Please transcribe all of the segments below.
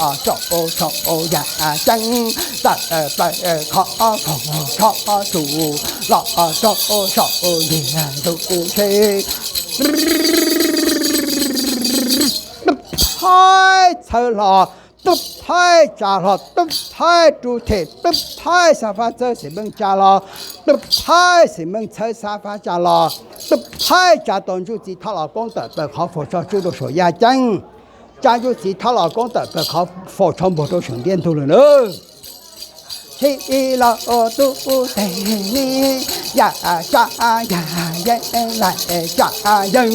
rau saum yaj ceeb, tawm plaws qhov foom tsho tsuj los rau saum yig ntug se. Tub thaib txhawb hlo, tub thaib tsa hlo, tub thaib rub them, tub thaib xab fab txawb xim meej tsa hlo, tub thaib xim meej txhawb xab fab tsa hlo, tub thaib tsa tau ntsuj txiv thoj los koob tawm plaws qhov foom tsho tsuj rau saum yaj ceeb, tsa ntsuj txiv thoj los koob tawm plaws qhov foom tsho npuag rau saum ntiaj ntug lawm na. Sib los tub teg ne, yaj tsa yaj yeeb, laim tsa yeeb,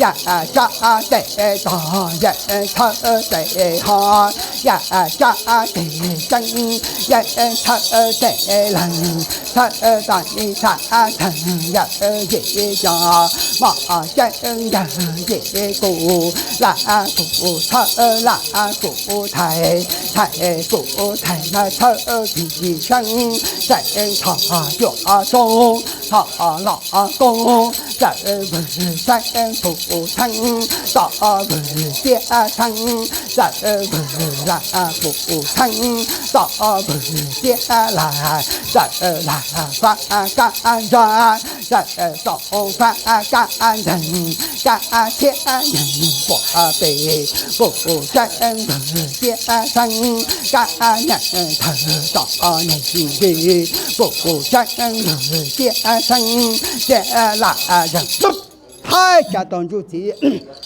yaj tsa tes tog, yeeb txhawb tes ho, yaj tsa tes ceeb, yeeb txhawb tes leeg, txhawb tes tag txheej, yawm yim co, mom ceeb yawg yim kuv, lam kuv txhawb lam kuv thaiv, thaiv kuv thaiv mas txhawb tig seeb, seeb thov cuam tso, thov los koob, txawm vwg seeb pum txheeb, tom vwg tiab txheeb, txawm vwg lam pum txheeb, tom vwg tiab lam, txawm lam fab kab ntsa, txawm tom fab kab ntseeg, kab thiab nyeeg puam pem, pum seeb vwg tiab seeb, kab nyeeg thawv tom nyeeg ntsis, pum seeb vwg tiab seeb, tiab lam zeeg tub thaib tsa tau ntsuj txiv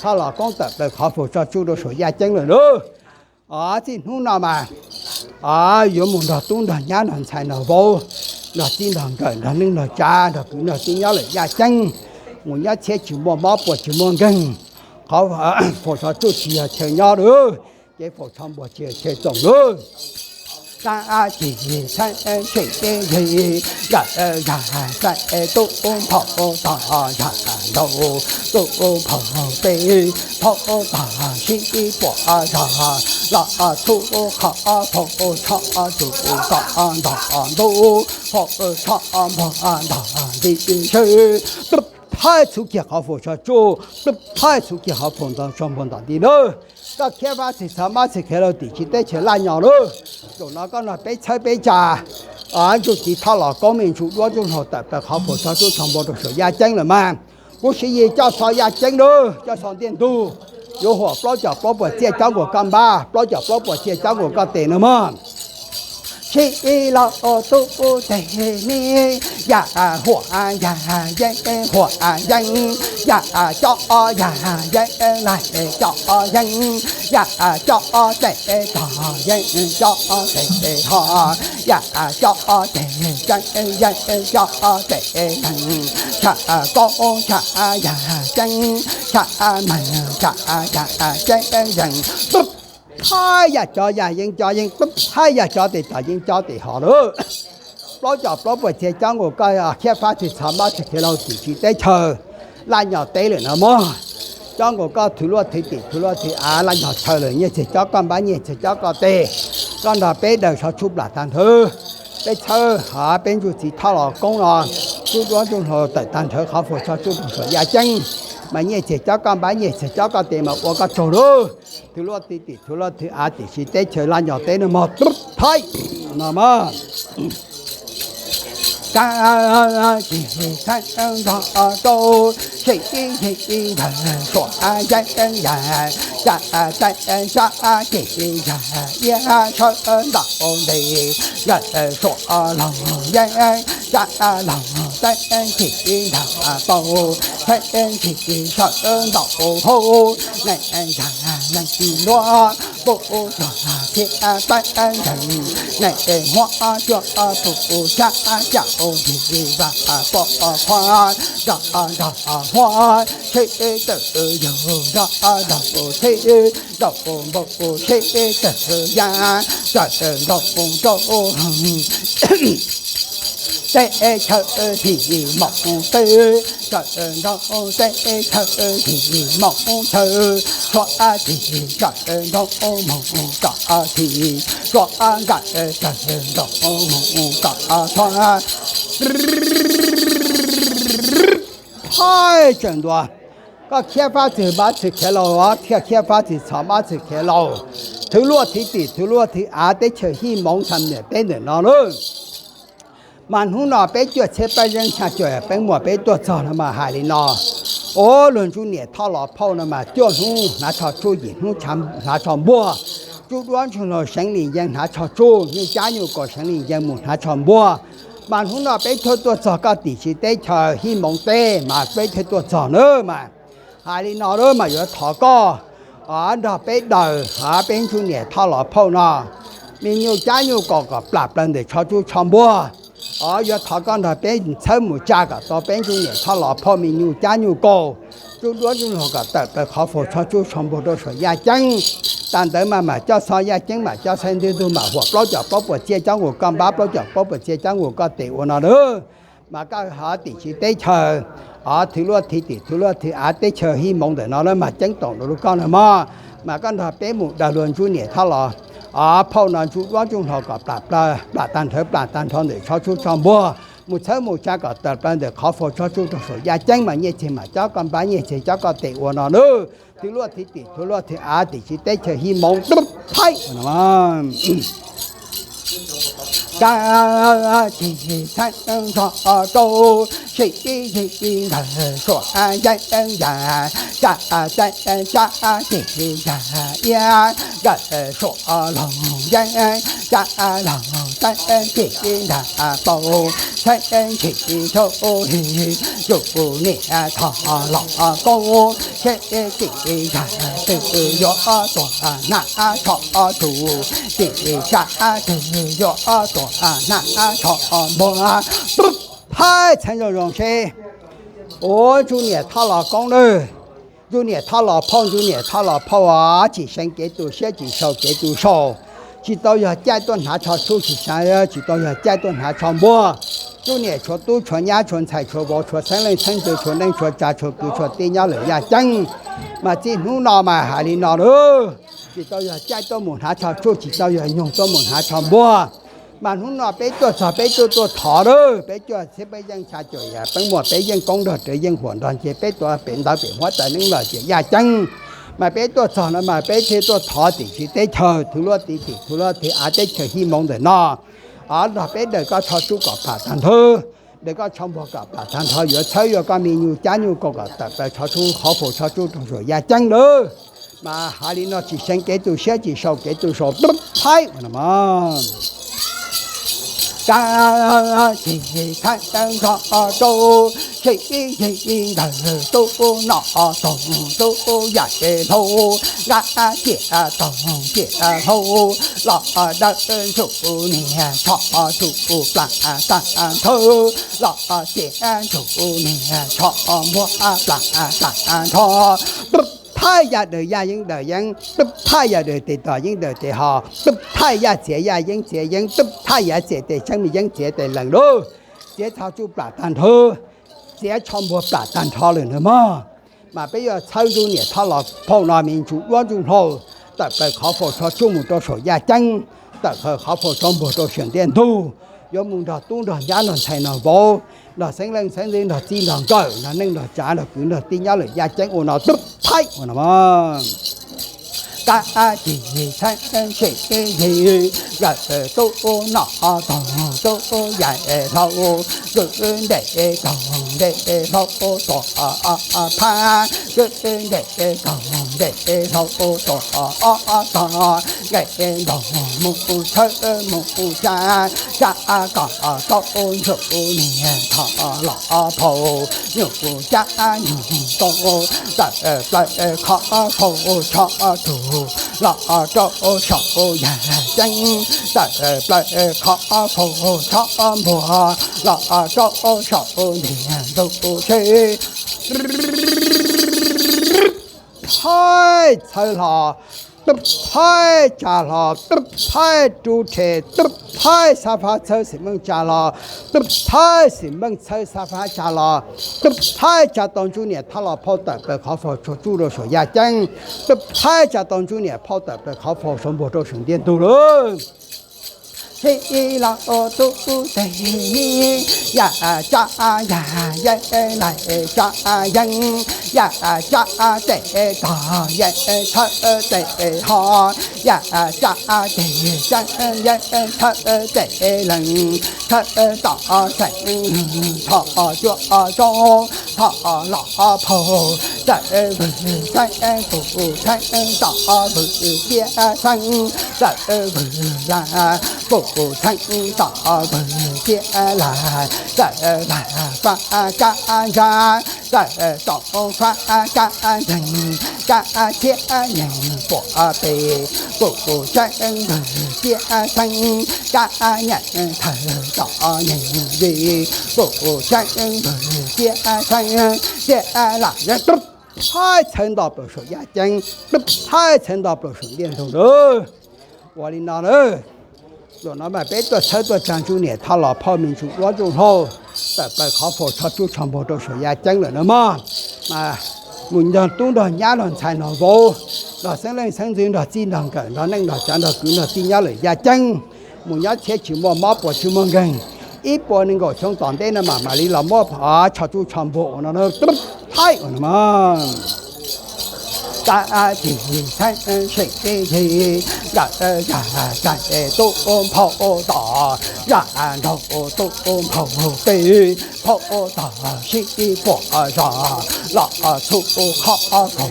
thoj los koob tawm plaws qhov foom tsho tsuj rau saum yaj ceeb lawm lauj. Txij hnub no mas yuav mus nrog tub nrog nyab nrog ntxhais nrog vauv, nrog txij nrog nkawm nrog neej nrog tsav nrog kwv nrog tij nyob lawm yaj ceeb, mus nyob txhiab tsis muaj mob puas tsis muaj nkeeg, qhov foom tsho tsuj tsis yog chaw nyob lawm, ces foom tsho npuag tsis yog chaw txoom lawm. Tab cig txheeb tshim teb yig, yam yam xaim tub nphau tog, yam ntaus tub nphau teb, nphau tog sib puam zog, los txhub qhov foom tsho tsuj kom ntog ntub, foom tsho npuag ntog nti seb. Tub thaib txhub kiag qhov foom tsho tsuj, tub thaib txhub kiag qhov foom tsho npuag ntog nti lawm. Koj khiab fab txwm txhov mab txwm khiav laug tim tsis teb chaws laj nyo lawm. Zaum no koj nrog peb txhawb peb tsa, ntsuj txiv thoj los koob me ntsuj duab ntsuj hlauv tawm plaws qhov foom tsho tsuj tsho npuag rau saum yaj ceeb lawm mas, kuv Siv Yis coj xo yaj ceeb lawm, coj xo ntiaj ntug, yuav huam plaub caug plaub puas txhiab cob nkaus koj npab, plaub caug plaub puas txhiab cob nkaus koj tes no mog. Sib los tub teg ne, yam huam yam yeeb huam yeeb, yam cob yam yeeb laim cob yeeb, yam cob tes tog yeeb cob tes ho, yam cob tes ceeb yeeb cob tes yeeb, tsham koob tsham yam ceeb, tsham meeg tsham yam ceeb yeeb, tub thaib yam cob yam yeeb cob yeeb, tub thaib yam cob tes tog yeeb cob tes ho lawm. Plaub caug plaub puas txhiab cob nkaus koj khiab fab txwm txhov mab txwm khiav laug tim tsis teb chaws laj nyo teb lawm no mog. Cob nkaus koj thwv luaj thwv tim thwv luaj thwv av laj nyo chaw lawm, nyiaj txiag cob koj npab nyiaj txiag cob koj tes. Koj nrog peb daws tsho tsuj plam tag nrhawv, peb txhawb hov peb ntsuj txiv thoj los koob no, tsuj duab ntsuj hlauv tawm tag nrhawv qhov foom tsho tsuj rau saum yaj ceeb, mas nyiaj txiag cob koj npab nyiaj txiag cob koj tes mas ua koj tsaug lauj. Thwv luaj thwv tim thwv luaj thwv av tim tsis teb chaws laj nyo teb no mog tub thaib no mog. Kab cig txheeb nrog rau, sib cig yam suam yeeb yam, cab txeeb sab cig yam, iab sawb ntaus ntes, yam suam laug yeeb, cab laug txeeb cig nrog rau, txheeb cig sawb ntaus hauv, neeg yam neeg luab, pum cuag thiab txeeb nkeeg, neeg huab cuag pum xyab cam ntig vas pom qhua, nrog nrog huab sib tawm yug, nrog nrog sib ntaus npaum sib tawm ya, tawm nrog rau teb chaws thim moos teb, tawm nrog teb chaws thim moos chaw, tshuav thim tawm nrog moos kom thim, tshuav nkawm tawm nrog moos kom tshuav. Thaib tseem ntua, koj khiab fab txwm mab txwm khiav laug, thiaj khiab fab txwm txhov mab txwm khiav laug, thwv luaj thwv tim, thwv luaj thwv av teb chaws Hij Moov txha niam teb ntawm no lawm. Mas hnub no peb cuaj txhiab peb yeeb xya caum peb muaj peb tuaj txog no mas hais li no: Ua luag ntsuj niam thoj los phauj no mas cuaj hnub hnav tsho tsuj, yim hnub hnav tsho npuag. Tsuj duab ntsuj hlauv seev li yees hnav tsho tsuj, nyuj cab nyuj kaus seev li yees mus hnav tsho npuag. Mas hnub no peb thiaj tuaj txog koj tim txiv teb chaws Hij Moov teb mas peb thiaj tuaj txog na mas hais li no lawm mas yuav thov koj nrog peb daws peb ntsuj niam thoj los phauj no me nyuj cab nyuj kaus kom plam plaws ntawm tsho tsuj tsho npuag. Yuav thov koj nrog peb txhawb mus tsa kom tau peb ntsuj niam thoj los phauj me nyuj cab nyuj kaus, tsuj duab ntsuj hlauv kom tawm plaws qhov faus tsho tsuj tsho npuag rau saum yaj ceeb. Tag ntawd mas mam coj xov yaj ceeb, mam coj xov ntiag tug, mam huam plaub caug plaub puas txhiab coj nqus koj npab, plaub caug plaub puas txhiab coj nqus koj tes ua no lawm. Mas koj ho tim txiv teb chaws, o, thwv luaj thwv tim, thwv luaj thwv av teb chaws Hij Moov ntawm no lawm mas ceeb toom rau koj no mog. Mas koj nrog peb mus daws luag ntsuj niam thoj los, o, phauj no tsuj duab tsuj hlauv kom plam plaws, plam tag nrho, plam tag nrho ntawm tsho tsuj tsho npuag, mus txhawb mus tsa kom tawm plaws ntawm qhov faus tsho tsuj rau saum yaj ceeb mas nyiaj txiag mam coj koj npab, nyiaj txiag coj koj tes ua no lawm. Thwv luaj thwv tim, thwv luaj thwv av tim txiv teb chaws Hij Moov tub thaib no. Kav tsij txheeb nrho rau, sib zis nkawd suav yeeb yas, kav tsij cab tsij yas iab, nkawd suav loog yeeb, cab loog teeb tim nrag paus, txheeb ntshis rau his, yus niam thoj los koob, sib zis nkawd twg yuav tuag hnav tsho tsuj, tim tsab twg yuav tuag hnav tsho npuag. Tub thaib txheeb zoo zoo seb. Ua ntsuj niam thoj los koob nawb, ntsuj niam thoj los phauj, ntsuj niam thoj los phauj os, tsis seev kev tu siab, tsis sau kev tu sau, tsis tau yog caij tuaj hnav tsho tsuj, tsis sa, tsis tau yog caij tuaj hnav tsho npuag. Ntsuj niam tshuav tub tshuav nyab, tshuav ntxhais tshuav vauv, tshuav xeeb leej xeeb ntxwv, tshuav neej tshuav tsav, tshuav kwv tshuav tij nyob lawm yaj ceeb. Mas txij hnub no mas hais li no lawm, tsis tau yog caij tuaj mus hnav tsho tsuj, tsis tau yog nyoog tuaj mus hnav tsho npuag. Mas hnub no peb tuaj txog peb tuaj tuaj thov lawm, peb cuaj txhiab peb yeej xya caum yam peb muaj peb yeej koob nrog rawv yeej huam nrog nce peb tuav pem ntawv pem huab tais neeb los tias yaj ceeb. Mas peb tuaj txog no mas peb thiaj tuaj thov tim txiv teb chaws, thwv luaj thwv tim, thwv luaj thwv av teb chaws Hij Moov ntawm no, o, nrog peb daws koj tsho tsuj kom plam tag nrho, daws koj tsho npuag kom plam tag nrho, yuav txhawb yuav koj me nyuj cab nyuj kaus kom tawm plaws tsho tsuj, qhov faus tsho tsuj rau saum yaj ceeb lawm. Mas hais li no tsis seev kev tu siab, tsis sau kev tu sau, tub thaib ua no mog. Kav tsij txheeb nrho rau, sib zis nkawd tub nom toog tub yam hlau, nqa ciam toog ciam hlau los daws ntsuj niag tsho tsuj plam tag nrho, los tias ntsuj niag tsho npuag plam tag nrho. Tub thaij yaj daws yaj yeeb daws yeeb, tub thaij yaj daws tes tos yeeb daws tes hos, tub thaij yaj txiav yaj yeeb txiav yeeb, tub thaij yaj txiav tes tseeb me yeeb txiav tes lees lauj. Txiav tsho tsuj plam tag nrho, txiav tsho npuag plam tag nrho lawm nawb mog. Mas peb yuav txhawb ntsuj niam thoj los phauj no me ntsuj duab ntsuj hlauv tawm plaws qhov faus tsho tsuj mus rau saum yaj ceeb, tawm plaws qhov faus tsho npuag rau saum ntiaj ntug, yuav mus nrog tub nrog nyab nrog ntxhais nrog vauv, nrog xeeb leej xeeb ntxwv nrog txij nrog nkawm nrog neej nrog tsav nrog kwv nrog tij nyob lawm yaj ceeb ua no tub thaib ua no mog. Kav tsij txheeb sib zis nkawd tub nom toog tub yam hlau, kwv ntes toog ntes hlau tuam phab, kwv ntes toog ntes hlau tuam ob tog, nqes nroog mus tshawb mus tsa, tsa kom tau ntsuj niag thoj los phauj, nyuj cab nyuj kaus, tawm plaws qhov faus tsho tsuj los rau saum yaj ceeb, tawm plaws qhov faus tsho npuag los rau saum ntiag ntug tsheb. Thaij txhawv hlo, tub thaij tsa hlo, tub thaij rub rhe, tub thaij xab fab txhawb xim meej tsa hlo, tub thaij xim meej txhawb xab fab tsa hlo, tub thaij tsa tau ntsuj niam thoj los phauj tawm plaws qhov faus tsho tsuj rau saum yaj ceeb, tub thaij tsa tau ntsuj niam phauj tawm plaws qhov faus tsho npuag rau saum ntiaj ntug lawm. Sib los tub teg ni, yam tso yam yeeb laim tso yeeb, yam tso tes tog yeeb txhawb tes ho, yam tso tes tseeb yeeb txhawb tes lees, txhawb tom xeem thom cua rau, thom los phau, txawm vwm xeeb pum xeeb tom vwm ciab xeeb, txawm vwm lam pum xeeb tom vwm ciab lam, txawm lam fab kab ntsa, txawm tom fab kab nceeg, kab ciab nyeeg puam pem, pum xeeb vwm ciab xeeb, kab nyeeg thawm tom nyeeg yim, pum xeeb vwm ciab xeeb, ciab lam yeeb tub thaib txhawb nto plaws saum yaj ceeb, tub thaib txhawb nto plaws saum ntiaj ntug lawm. Ua li no lawm, zaum no mas peb tuaj txhawb tuaj tsa ntsuj niam thoj los phauj me ntsuj duab ntsuj hlauv tawm plaws qhov faus tsho tsuj tsho npuag rau saum yaj ceeb lawm na mog. Mas mus nrog tub nrog nyab nrog ntxhais nrog vauv, nrog xeeb leej xeeb ntxwv nrog txij nrog nkawm nrog neej nrog tsav nrog kwv nrog tij nyob lawm yaj ceeb. Mus nyob txhiab tsis muaj mob puas tsis muaj nkeeg. Ib puas nees nkaum xyoo tom ntej no mam mam li los muab tsho tsuj tsho npuag ua no thaib ua no mog. Kab cig xeeb seem yig, nkawm zag zag tub phauj tom, zag nraug tub phauj pem, phauj tog sib puam zog, los txhub qhov kaum tsho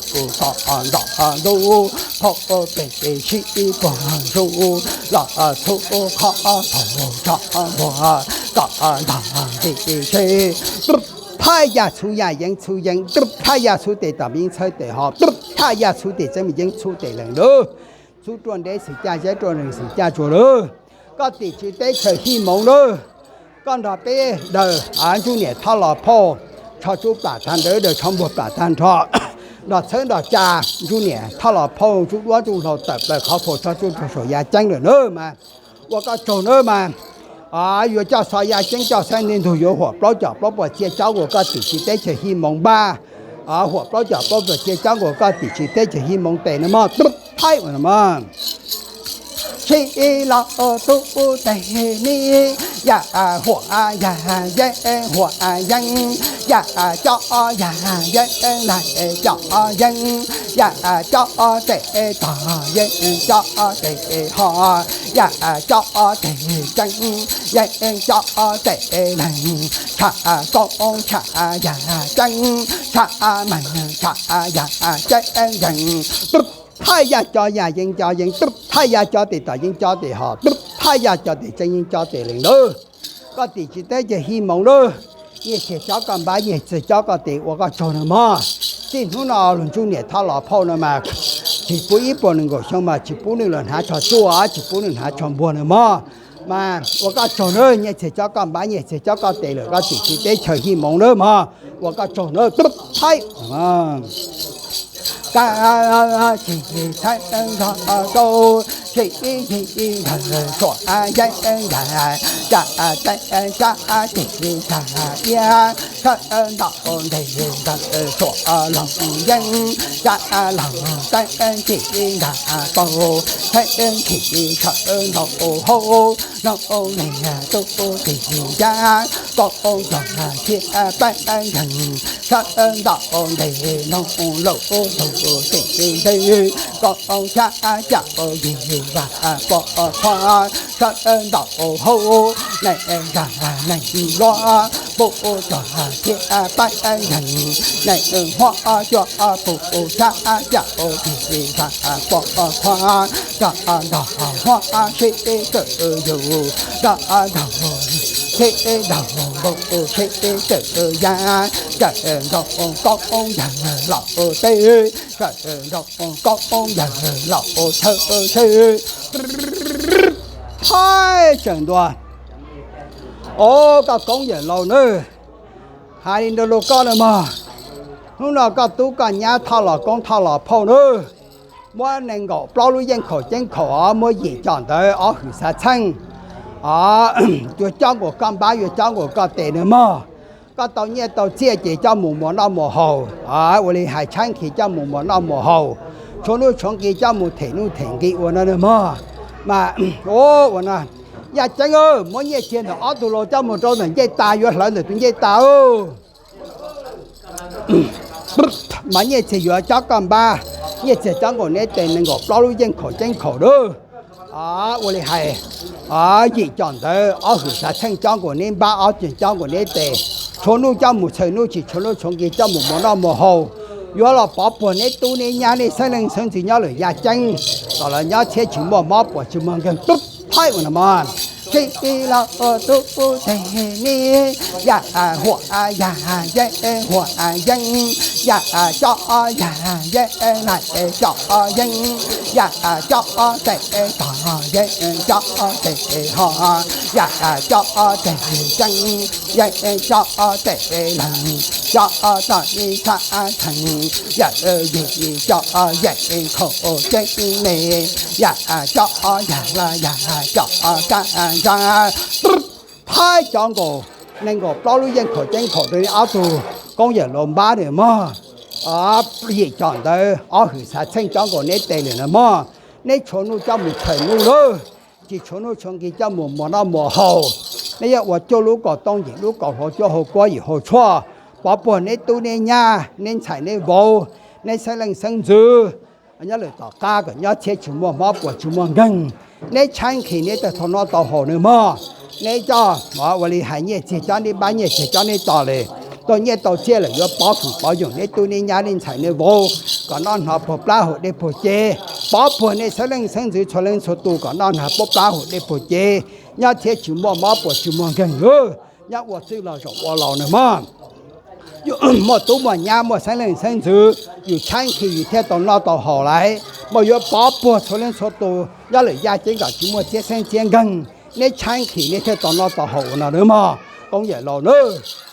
txhub tom ntov ntub, phauj pem sib puag zuj, los txhub qhov kaum tsho npuag tom ntog nti seb. Thaj yaj txhub yaj yeeb txhub yeeb, thaj yaj txhub tes tom yeeb txhawb tes ho, thaj yaj txhub tes tseeb yeeb txhub tes lees lawm. Txhub ruaj nreb xwm caj zeb ruaj nrees xwm caj tsuag lawm. Koj tim tswv teb chaws hij moov lawm. Koj nrog peb daws ntsuj niam thoj los phauj, tsho tsuj plam tag ntawd daws tsho npuag plam tag nrho, nrog txhawb nrog tsa ntsuj niam thoj los phauj ntsuj duab ntsuj hlauv tawm plaws qhov faus tsho tsuj rau saum yaj ceeb lawm na mas. Ua koj tsaug na mas. Yuav coj xov yaj ceeb coj xeeb nti ntug yuav huam plaub caug plaub puas txhiab cob nkaus koj tim tswv teb chaws hij moov npab. Huam plaub caug plaub puas txhiab cob nkaus koj tim tswv teb chaws hij moov tes no mog, tub thaib ua no mog. Sib los tub teg ni, yam huam yam yeeb huam yeeb, yam coj yam yeeb laim coj yeeb, yam coj tes tog yeeb coj tes ho, yam coj tes tseeb yeeb coj tes leeg, tsham koob tsham yam ceeb, tsham meeg tsham yam ceeb yeeb, tub thaj yaj cov yam yeeb cov yeeb, tub thaj yaj cov tes tom yeeb cov tes ho, tub thaj yaj cov tes tseeb yeeb cov tes lees lawm. Koj tim tswv teb chaws hij moov lawm. Nyiaj txiag cob koj npab nyiaj txiag cob koj tes ua koj tsaug na mog. Txij hnub no lug ntsuj niam thoj los phauj no mas tsis pub ib puas nees nkaum xyoo mas tsis pub nws los hnav tsho tsuj tsis pub nws hnav tsho npuag na mog. Mas ua koj tsaug na, nyiaj txiag cob koj npab nyiaj txiag cob koj tes lawm koj tim tswv teb chaws hij moov na mog. Ua koj tsaug na, tub thaib. Kab cig thaib nrog rau, tsis ib yig ib nkawg suam yeeb nkawg, tsa teb tsa cig tsa iab, tshawb ntaus ntes nkawg suam loog yeeb, tsa loog teeb cig nkawg paug, tsheb nchis tshawb ntaus hauv, noog niag tub tig ncaj, koj nrog thiab peb nkeeg, tshawb ntaus ntes noog laus tug tim ntej, koj xyab cam yig vam poj txhuab, tshawb ntaus hauv neeg zag neeg luab, pub txog thiab peb nkeeg, neeg huab cua pub xyab cam yig vam poj txhuab, nrog nrog huab sib kawm yus, nrog nrog sib ntaus npaum sib kawm yam, kawm nrog koob yawg laus teb, kawm nrog koob yawg laus tshawb seb. Thaib tseem ntua. Os, koj koob yawg laus nawb, hais li nrog luag koj na mog. Hnub no koj tub koj nyab thoj los koob thoj los phauj nawb, muab nees nkaum plaub lub yeej khaum ceeb khaum os, muab yim com ntawd ob hwm xav txheej os, yuav cob nkaus koj npab yuav cob nkaus koj tes na mog. Koj tau nyiaj tau txiaj ces coj mus muas noj muas haus, ua li hais tshaib nqhis coj mus muas noj muas haus, tshuav nuj tshuav nqi coj mus them nuj them nqi ua no na mog. Mas, ua no, Yaj Ceeb, muab Nyiaj Txiag ntawm ob tug laus coj mus rau ntawm ncej tas, yuav hlawv ntawm tus ncej tas. Mas Nyiaj Txiag yuav cob koj npab, Nyiaj Txiag cob nkaus neb tes nees nkaum plaub lub yeej khaum ceeb khaum lawm. Ua li hais, Yim Coj Ntawd, ob hwm xav txheej cob nkaus neb npab, ob ceeg cob nkaus neb tes, tshuav hnub cob mus txhaws hnub, tsis tshuav hnub tshuav nqi cob mus muas noj muas haus. Yuav los pov puag neb tub neb nyab, neb xeeb leej xeeb ntxwv nyob lawm Yaj Ceeb, kom lawv nyob thiab tsis muaj mob puas tsis muaj nkeeg. Thaib ua no mas, tsis los ua tub tes ne, Yaj Huam Yaj Yeeb, Huam Yeeb, Yaj Coj Yaj Yeeb, Nais Coj Yeeb, Yaj Coj tes tog, Yeeb Coj tes ho, Yaj Coj tes ceeb, Yeeb Coj tes leeg, Coj tog ib txhab txheej, Yaj Yim Coj Yeeb khaum ceeb me, Yaj Coj Yaj Yaj Coj kab ntsa. Thaib cob nkaus nees nkaum plaub lub yeej khaum ceeb khaum rau neb ob tug koob yawm laus npab na mog. Yim Coj Ntawd, ob hwm xav txheej cob nkaus neb tes lawm na mog. Neb tshuav hnub cob mus txhaws hnub lawm, tsis tshuav hnub tshuav nqi cob mus muas noj muas haus. Neb yuav ua cuaj lub kaum tooj yim lub kaum hlau cuab hau kuab yim hau tshuaj, pov puag neb tub neb nyab, neb ntxhais neb vauv, neb xeeb leej xeeb ntxwv nyob lawm tom qab kom nyob thiab tsis muaj mob puas tsis muaj nkeeg. Neb tshaib nqhis neb tau tau noj tau haus na mog. Neb coj ua li hais Nyiaj Txiag cob neb npab, Nyiaj Txiag cob neb tes lawm, tau nyiaj tau txiaj lawm yuav pov hwm pov yoog neb tub neb nyab, neb ntxhais neb vauv kom noj hno puag plab haus dej puag cev, pov puag neb xeeb leej xeeb ntxwv txhua leej txhua tus kom noj hno puag plab haus dej puag cev, nyob thiab tsis muaj mob puas tsis muaj nkeeg lawm. Nyob ua txwj los zaum ua laus na mog. Yus muaj tub muaj nyab muaj xeeb leej xeeb ntxwv, yus tshaib nqhis yus thiaj tau noj tau haus lauj. Mas yuav pov puag txhua leej txhua tus nyob lawm Yaj Ceeb kom tsis muaj txiab xeeb txiab nkeeg. Neb tshaib nqhis neb thiaj tau noj tau haus ua no na mog. Koob yawm laus na,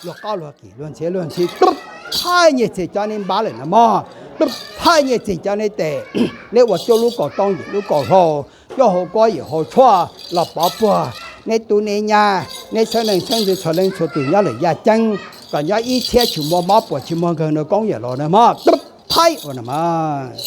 luag qab luag kim luag ntxhiab luag ntxhi, thaib Nyiaj Txiag cob neb npab lawm na mog. Thaib Nyiaj Txiag cob neb tes, neb ua cuaj lub kaum tooj yim lub kaum hlau, cuab hau kuab yim hau tshuaj los pov puag neb tub neb nyab, neb xeeb leej xeeb ntxwv txhua leej txhua tus nyob lawm Yaj Ceeb kom nyob ib txhiab tsis muaj mob puas tsis muaj nkeeg na koob yawm laus na mog. Thaib ua no mas,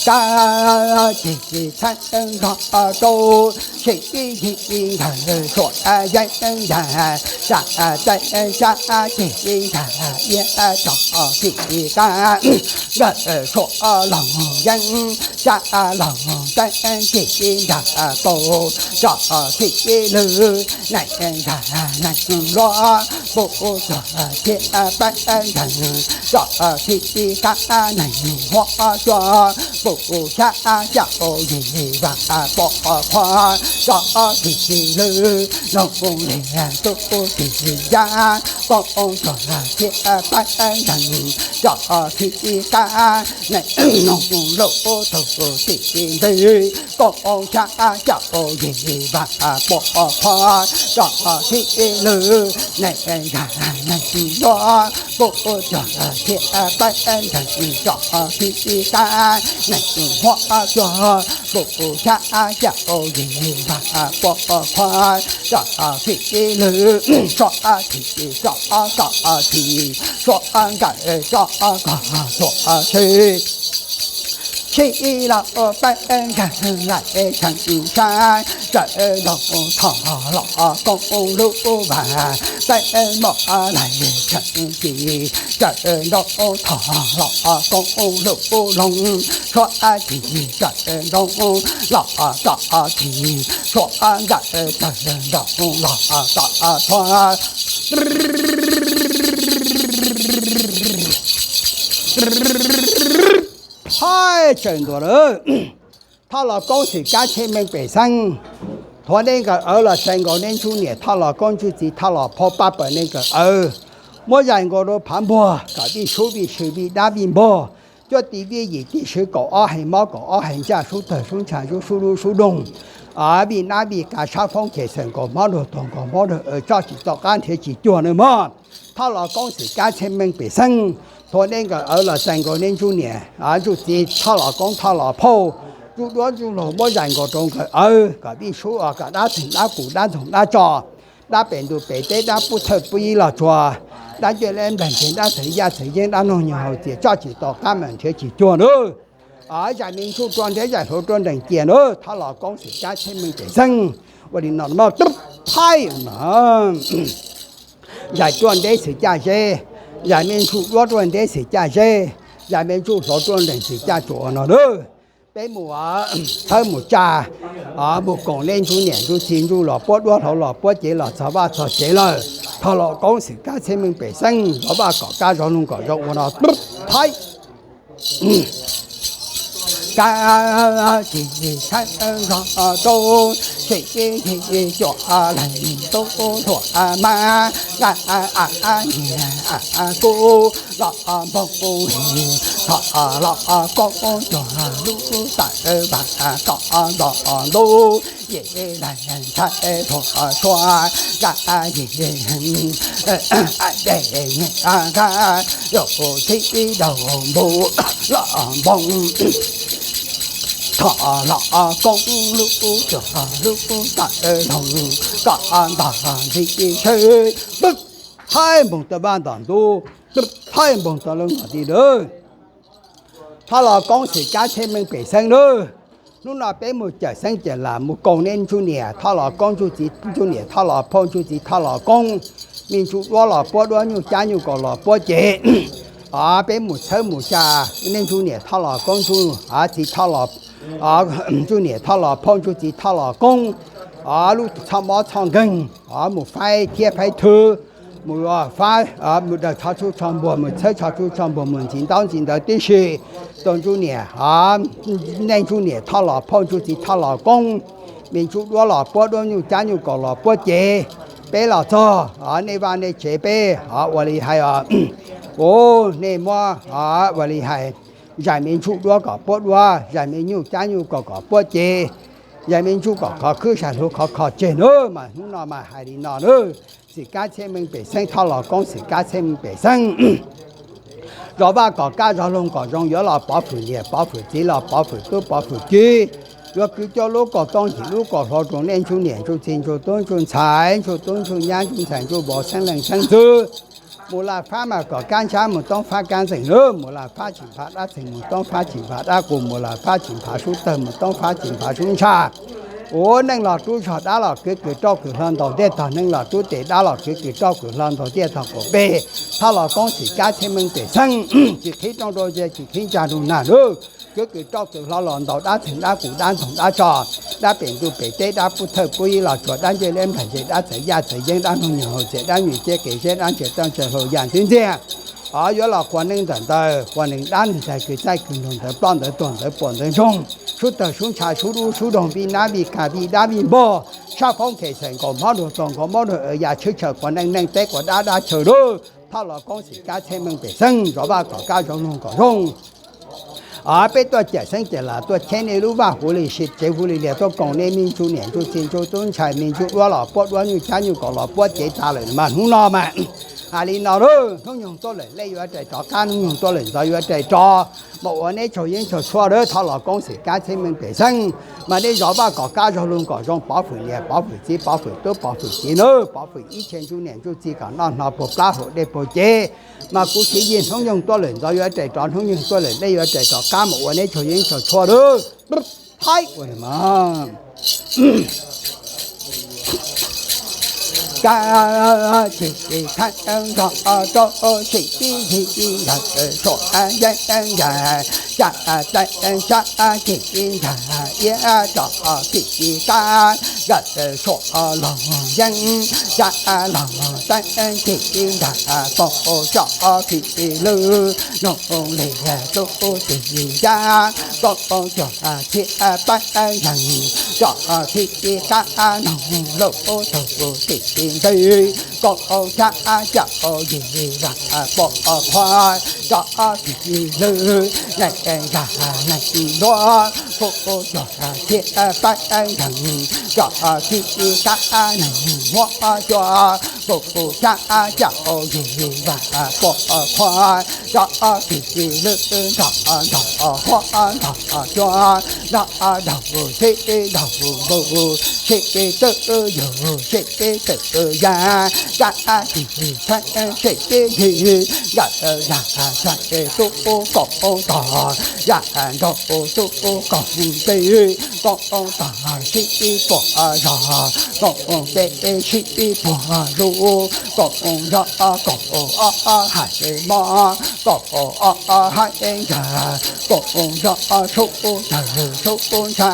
kab ceg txheeb nrog rau, sib yig nkawd suam yeeb yag, sab taij sab ceg nkawd iab tso txhim kab, nkawd suam loog yeeb sab loog taij ceg nkawd tau tso txhim lwg, neeg nkawd neeg luab pum cuag thiab paib nkeeg tso txhim kab, neeg huab cuag pum xyab xya yim vam pom qhuav tso txhim lwg, noog liag tub txim yab pum cuag thiab paib nkeeg tso txhim kab, neeg noog lub tug txim ntxwg, pum xyab xya yim vam pom qhuav tso txhim lwg, neeg nkawd neeg luab pum cuag thiab paib nkeeg tso txhim kab, neeg huab cuag pum xyab xya yim vam pom qhuav tso txhim lwg, tso txhim tso txhim tso nkawd tso kog tso txhim sib los paib nkeeg laim tshee sab, tawm nrog thov los koob lub vas, paib mom laim tshee kis, tawm nrog thov los koob lub loog, tshuab cig tawm nrog los tom cig, tshuab nkawd tawm nrog los tom tshuab. Thaib tsawm ntuas lawm, Thoj Los Koob xwm kab tsheb meej pem xeeb, thuav dej nkawm awv los txais nkaus neb ntsuj niam Thoj Los Koob ntsuj txiv Thoj Los Phauj paj pawg dej nkawm awv, muab zais nkaus rau phav npuag kom vij sub vij sw vij dab vij npuag, cuab ti vij yim ti sw kaum ob hais mob kaum ob hais ntsaj sub tawg sub ntsha sub sub lub sub doog, vij nab vij qa sab foob ceg xeem nkaus hmob luag tuag nkaus hmob luag aws tso tsis tau qab nrhiav tsis cuag na mog. Thoj Los Koob xwm kab tsheb meej pem xeeb, thuav dej nkawm awv los txais nkaus neb ntsuj niam ntsuj txiv Thoj Los Koob Thoj Los Phauj, ntsuj duab ntsuj laug muab zais nkaus rau nkawm awv kom vij sub kom dab txeeg dab kuv dab ntxoog dab tso, dab pem ntuj pem teb dab pub thawj pub ib los tsuag, dab ncej leb npleg ntseg dab txawv yaj txawv yeeb dab noog nyoog haus txias tso tsis tau qab mas nrhiav tsis cuag na. Zais me ntsuj rua ntev, zais hluav rua nrees cia na, thaj los koob xwm kab txheeb meej pem xeeb. Ua li no, thaib, zais rua ntev xwm caj zeb, zais me ntsuj duab rua ntev xwm caj zeb, zais me ntsuj hluav rua nrees xwm caj tsuas ua no na. Peb mus txhawb mus tsa, mus koom nej ntsuj niam ntsuj txiv ntsuj los puab duab hlau los puab cev los txog vaj txog tsev lawm. Thaj los koob xwm kab txheeb meej pem xeeb, zov vaj kom kab zov loog kom zoo ua no thaib. Kab tsis txhawb zog rau, tsis tsis cuam leeg tub thuam mas, kub los npog, thaj los koob cuag lub tawm vam kom nto ntub, yim leeg ntxhais thuam tsua, kab yim dej nyiaj kab, yus txhib daug npug los npog. Thaj los koob lub cuag lub tawm loog kom nto ntxi tsheb, thaib npoog tau vaj nto ntub, thaib npoog tau lub nto ti lawm. Thaj los koob xwm kab txheeb meej pem xeeb lawm. Hnub no peb mus cawm xeeb cawm lam mus koom nej ntsuj niam, thaj los koob ntsuj txiv ntsuj niam, thaj los phauj ntsuj txiv thaj los koob, me ntsuj duab los puab duab, nyuj cab nyuj kaus los puab cev. Peb mus txhawb mus tsa nej ntsuj niam thaj los koob ntsuj txiv thaj los, ntsuj niam thaj los phauj ntsuj txiv thaj los koob, lub txhoj mob txhoj nkeeg, mus faib thiab faib thwb, mus faib, mus daws tsho tsuj tsho npuag, mus txhawb tsho tsuj tsho npuag, mus ntxiv ntaub ntxiv ntawv tib si rau ntsuj niam, nej ntsuj niam thaj los phauj ntsuj txiv thaj los koob, me ntsuj duab los puab duab, nyuj cab nyuj kaus los puab cev. Peb los txog nej vaj nej tsev peb ua li hais, nej muab ua li hais, zais me ntsuj duab kom puab duab, zais me nyuj cab nyuj kaus kom puab cev, zais me ntsuj kom khov khwb, zais hluav khov kho tseg na. Mas hnub no mas hais li no na, xwm kab txheeb meej pem xeeb, thaj los koob xwm kab txheeb meej pem xeeb. Zov vaj kom kaj zov loog kom zoo, yuav los pov fwm niam pov fwm txiv los pov fwm tub pov fwm kiv, yuav kwv cuab lub kaus toob yim lub kaus hluav rau nej ntsuj niam ntsuj txiv ntsuj tub ntsuj ntxhais, ntsuj tub ntsuj nyab ntsuj ntxhais ntsuj vauv xeeb leej xeeb ntxwv. Mus laj fab mas kom kab ntsab, mus toob fab kab ntxeeg lawm, mus laj fab tsis nphav dab txeeg, mus toob fab tsis nphav dab qus, mus laj fab tsis nphav sub tawg, mus toob fab tsis nphav sub ntsha. Ua neej los rub zog, dab los kwv kws rauj kws hlo ntaus tiaj tog, neej los rub tes, dab los kwv kws rauj kws hlo ntaus tiaj tog kaum peb. Thaj los koob xwm kab txheeb meej pem xeeb, tsis qhib rooj rau ze, tsis qhib ntsa rau nag lawm. Kwv kws rauj kws hlo los ntaus dab txeeg dab qus dab ntxoog dab tso, dab pem ntuj pem teb dab pub thawj pub ib los tsuas dab ncej liab nplaig ncej dab txawv yaj txawv yeeb dab noog nyoog haus txias dab nyuam ciab kev zeb dab ntsia toj ntsia hlau yam ntxwv ntxiag. Os yuav los quas neeg ntawm ntawd, quas neeg dab neeg tais kws txaij kws nroog ntawd ploj ntawd tuag ntawd puam ntawd ntsoog, sub tawg sub ntsha sub dub sub doog vij nab vij kas vij dab vij npog, sab foob khem xeem nkaus mob nruag txaus nkaus mob nruag ya tshwj chaw quas neej neej teb quas dab dab chaw lawm. Thaj los koob xwm kab txheeb meej pem xeeb, zov vaj kom kaj zov noog kom zoo. Peb tuaj cawm xeeb cawm lam tuaj cheb nej lub vaj huv li si tsev huv li lias, tuaj koom nej me ntsuj niam ntsuj txiv ntsuj tub ntxhais me ntsuj duab los puab duab nyuj cab nyuj kaus los puab cev tas lawm mas hnub no mas hais li no lawm, hnub nyoog tuaj lawm lej yuav rais rov qab, hnub nyoog tuaj lawm ntxov yuav rais rov. Mas ua neb tsaug yeeb tsaug tshuaj lawm, thaj los koob xwm kab txheeb meej pem xeeb. Mas nej zov vaj kom kaj zov loog kom zoo, pov fwm niam pov fwm txiv pov fwm tub pov fwm kiv nawb, pov fwm ib txhia ntsuj niam ntsuj txiv kom noj hno puag plab hauv dej puag cev. Mas kuv siv yig, hnub nyoog tuaj lawm ntxov yuav rais rov, hnub nyoog tuaj lawm lej yuav rais rov qab, mas ua neb tsaug yeeb tsaug tshuaj lawm. Thaib ua mas kab tsis thaij nrog rau tsis ib yig ntawm suam yeeb ncaim, caj teeb sab cim ntag iab rov kim kab, yawm suam loog yeeb caj loog teeb cim ntag poob cov kim lwj noog li tub tij yaj poob cuag txhiab peb yeeg cov kim kab noog lub tug tim ntxwg poob caj caum yig vam poob qhua cov kim lwj neeg nkag neeg ntuab poob cuag txhiab peb yeeg cov kim kab neeg muab cua poob caj caum yig vam poob qhua cov kim lwj nrog nrog huab nrog cua nrog daug txhib daug npug sib tw yug sib tw ya, ya tsis txheeb sib yig, ya ya txheeb tub kaum tog, ya nrog tub kaum teg, kaum tog sib puag zog, kaum teg sib puag zus, kaum zog kaum ob hais mob, kaum ob hais ntsa, kaum zog sub tawg sub ntsa,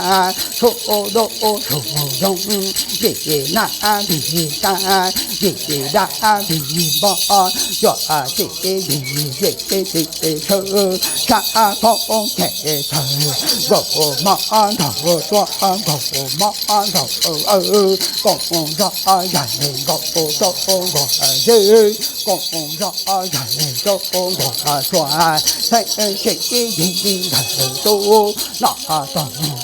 sub dub sub zoo, vim nab vim qab, vim dab vim npog, cuam txim vim yim txim tshwj, sab poob cem tawg, nkaus mob ntaug tuab nkaus mob ntaug, kaum zog yaig nkaus tuab nkaus zeb, kaum zog yaig tuab nkaus tsua, txheeb sib yig ntawm tub, nom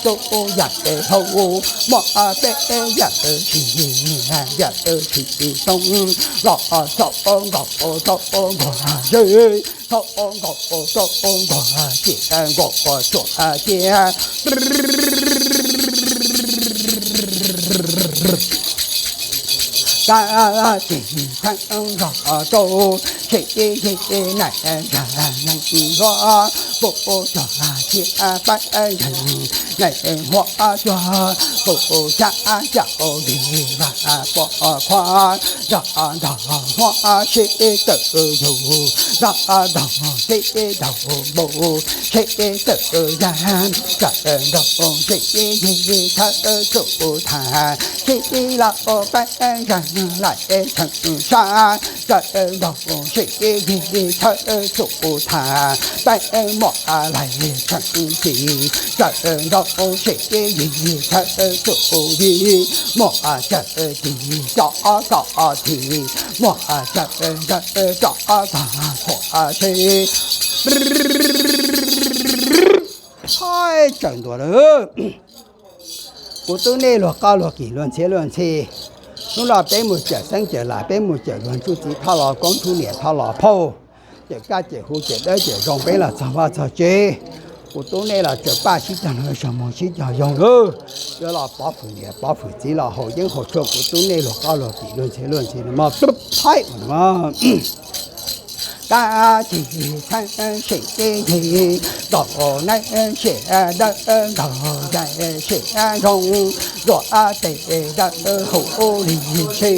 tog tub yaig hlau, muaj peb yawm tsis nyiam yawm tsis zoo, los txhaum nkaus txhaum nkaus zeb, txhaum nkaus txhaum nkaus ciam nkaus tsua ciab. Kab tsis txheeb zog rau, sib yig nees ntsag nees nruab, pum cuag cia pab yeeg nees huab cuag, pum xyab caum vim vam pom qhuav, zog ntog huab sib tw yug, zog ntog sib daug npau, sib tw yag, tawm nrog sib yig thawb tsum thaj, sib laus pab yeeg laim tseem sab, tawm nrog sib yig thawb tsum thaj, pab muam laim tseem txim, tawm nrog sib yig thawb tsum yig, muam tawm txim cov tog txim, muam tawm ntawm cov tog thuam seb. Thaib tsaws ntua lawm. Kuv tub nej luag qab luag kis luag ntxhiab luag ntxhi, hnub no peb mus cawm xeeb cawm lam, peb mus cawm luag ntsuj txiv thoj los koob, ntsuj niam thoj los phauj, cawm kaj cawm huv cawm dawb cawm zoo, peb los txog vaj txog tsev. Kuv tub nej los tsaws paj sib cog lug, sawv moog sib cog yoog lawm, yuav los pov hwm niam pov hwm txiv los haus yeeb haus tshuaj, kuv tub nej luag qab luag kis luag ntxhiab luag ntxhi no mog. Thaib ua no mog. Kab tsis txheeb sib yig, nkaus neeb siav dawb nkaus yaj siav zoo, zuam tes dawb huv li si,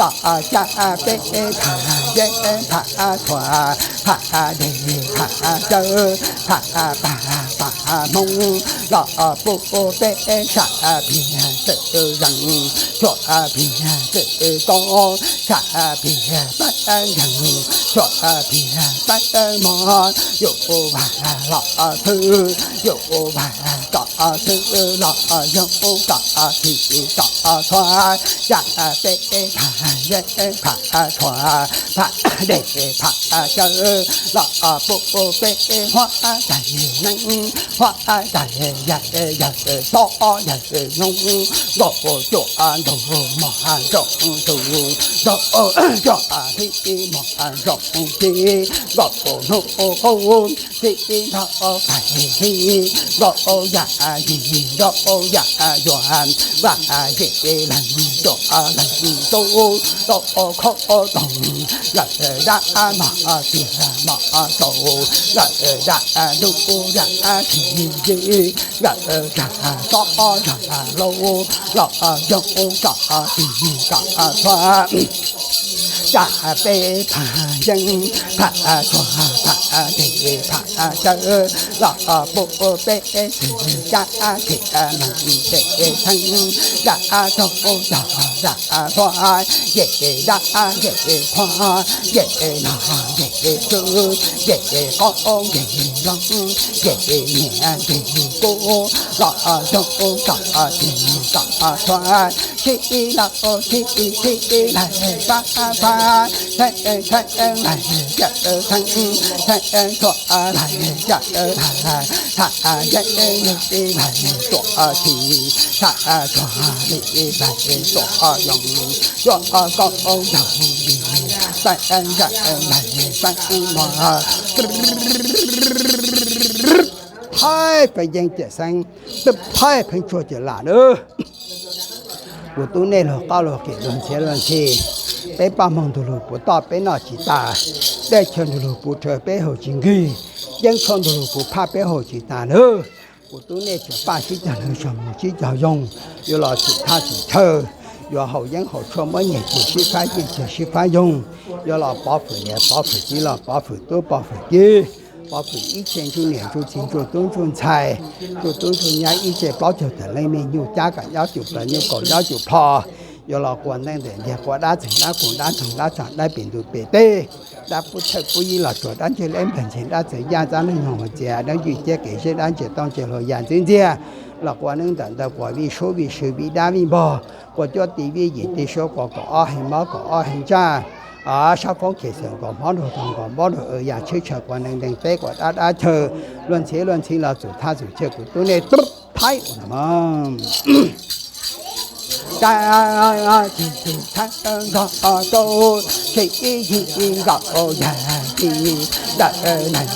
los cab peb pham yeeb pham tshuaj, pham dej pham cawv, pham pag pham hmoov, los pub peb sam phiaj txwm zeeg, tshuaj phiaj txwm koob, sam phiaj pab yeeg, tshuaj phiaj pab mog, yuav ua vas los xwb, yuav ua vas kom xwb los yoog kom thim kom txhua, cab peb pham yeeb pham tshuaj, pham dej pham cawv, los pub peb huab tais neeb, huab tais yawg, yawg xob yawg nyob, nkaus cuaj ntug mog zoo tus, nkaus cuaj hli mog zoo ci, nkaus hnub qaub txij nrog pais hli, nkaus yam yig nkaus yam yuav, vam yim leeg cuaj leeg tub, nkaus khob toog lawm dab mog tiag mog tau, lawm dab ntuj dab tsis yig, lawm zag xob zag laus, los yoog kom tig kom txhua, cab peb pham yeeb pham tshuaj, pham dej pham cawv, los pub peb xwm cab thim neeg peb txheeb, dab tog tog dab txhua, yem dab yem qhua, yem nog yem tswb, yem qaub yem zoo, yem nyiam yem kub, los yoog kom tig kom txhua, sib laus sib sib laig pab pab, txheeb txheeb laig cawm txheeb, txheeb tshuaj laig cawm laig, tham yeeb laig tuam txhim, tham tshuaj laig tuam yoog, yuav koj yoog li, txheeb txheeb laig txheeb mog. Thaib pheej yeeb cawm xeeb, thaib pheej tshuaj cawm lam lawm. Kuv tub nej luag qoj luag kem luag ntxhiav luag ntxhi, peb paj moog ntug lug puv toj peb noj tsis tas, dej chaw ntug lug puv rhawv peb haus tsis nkig, yeeb tshuaj ntug lug puv phaj peb haus tsis tas nawb. Kuv tub nej tsuas paj sib cog lug zog moog sib cog yoog, yuav los txwm thaj txwm chaw, yuav haus yeeb haus tshuaj muab nyiag ceg sib fab nyiag ceg sib fab yoog, yuav los pov fwm niam pov fwm txiv los pov fwm tub pov fwm kiv, pov fwm ib tse ntsuj niam ntsuj txiv ntsuj tub ntsuj ntxhais, ntsuj tub ntsuj nyab ib tse plaub caug tawm leej me nyuj cab kom nyob cum plaws nyuj kaus nyob cum plho, yuav los quas neej ntawm ntiag quas dab txeeg dab qus dab ntsoog dab txog dab pem ntuj pem teb, dab pub thawj pub yib los tsuas dab ntseg leb nplag ntseg dab txawv yaj dab neeg nyoog hua txias dab ywj ciab kev zeb dab ntse tooj ntse hlua ya ntxwb ntxiag, los quas neej ntawm ntawd quas vij sub vij sw vij dab vij npog, quas cuab ti vij yim ti suab quas kaum ob heev mob kaum ob heev ntsaj, sab foob khev xeem nkaus hmob nrug tog nkaus mob nrug ya tshwj tshaw quas neeg neeg teb quas dab dab chaw, luag ntxhi luag ntxhi los txwm thaj txwm chaw kuv tub nej tub thaib ua no. Tsis tsis thaib nrog rau, tsis ib yig nkaus yag ti, ntawm neeg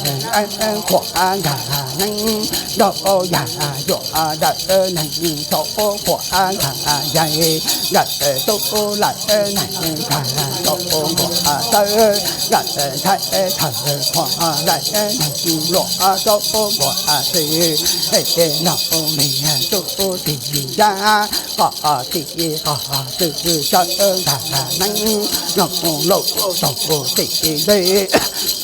qhuav nkag neeb nrog yag yuam, ntawm neeg tau qhuav nkag yaig, ntawm tub lawm neeg nkag tau nquag tawb, ntawm ntxhais thawm qhuav lawm neeg luam tau nquag txwv, es nrog niag tub tig yaj, qos tig qos txwv sawv nkag neeb, nyob lauj toog tim ntej,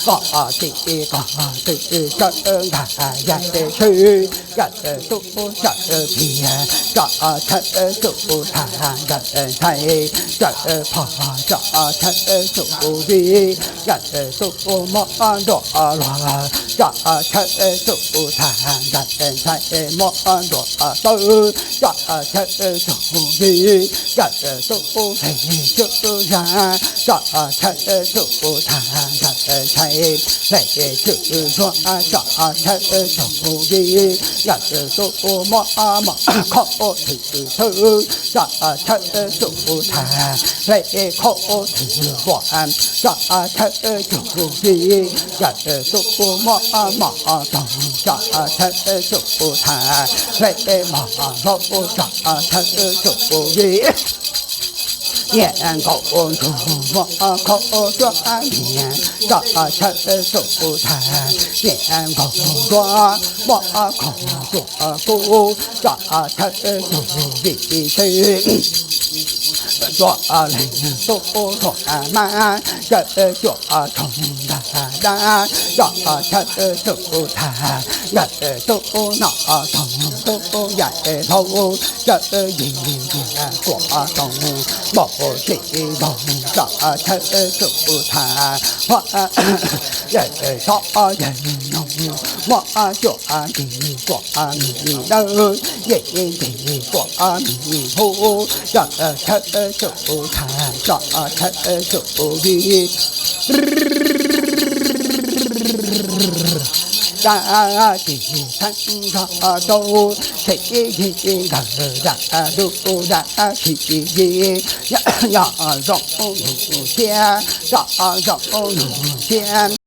qos tig qos txwv sawv nkag yaig tshwj, nkawd tub sawv phiag, tso chaw tsum tag, nkawd ntxhais sawv phom, tso chaw tsum vij, nkawd tub mob nruas luag, tso chaw tsum tag, nkawd ntxhais mob nruas tawb, tso chaw tsum vij, nkawd tub hle tsum zag, tso chaw tsum tag, nkawd ntxhais hle tsum zuag, tso chaw tsum vij, nkawd tub mob mom khob thwv thwv, tso chaw tsum tag, hle khob thwv huam, tso chaw tsum vij, nkawd tub mob mom toog, tso chaw tsum tag, hle mom hlob, tso chaw tsum vij. Niam nkaus ntsuag muab khob cuab niam, tso chaw tsum tag, niam nkaus ntsuag muab khob cuab kub, tso chaw tsum vij tshwj, tso leeg tub ruam mab, tso cuam tshoov ntag dab, tso chaw tsum tag, nkawd tub nom toog tub yaim hlau, tso yig yig kuam toog npaum tsis npaug, tso chaw tsum tag, yawm sob yawg noog, muab cuam ntig kuam ntig dawb, yawm ntig kuam ntig hu, tso chaw tsum tag, tso chaw tsum vij. Dab tsis txheeb nrog rau, tsis ib yig nkawd dab ntuj dab tsis yig, yog zoo nug thiab, tso zoo nug thiab.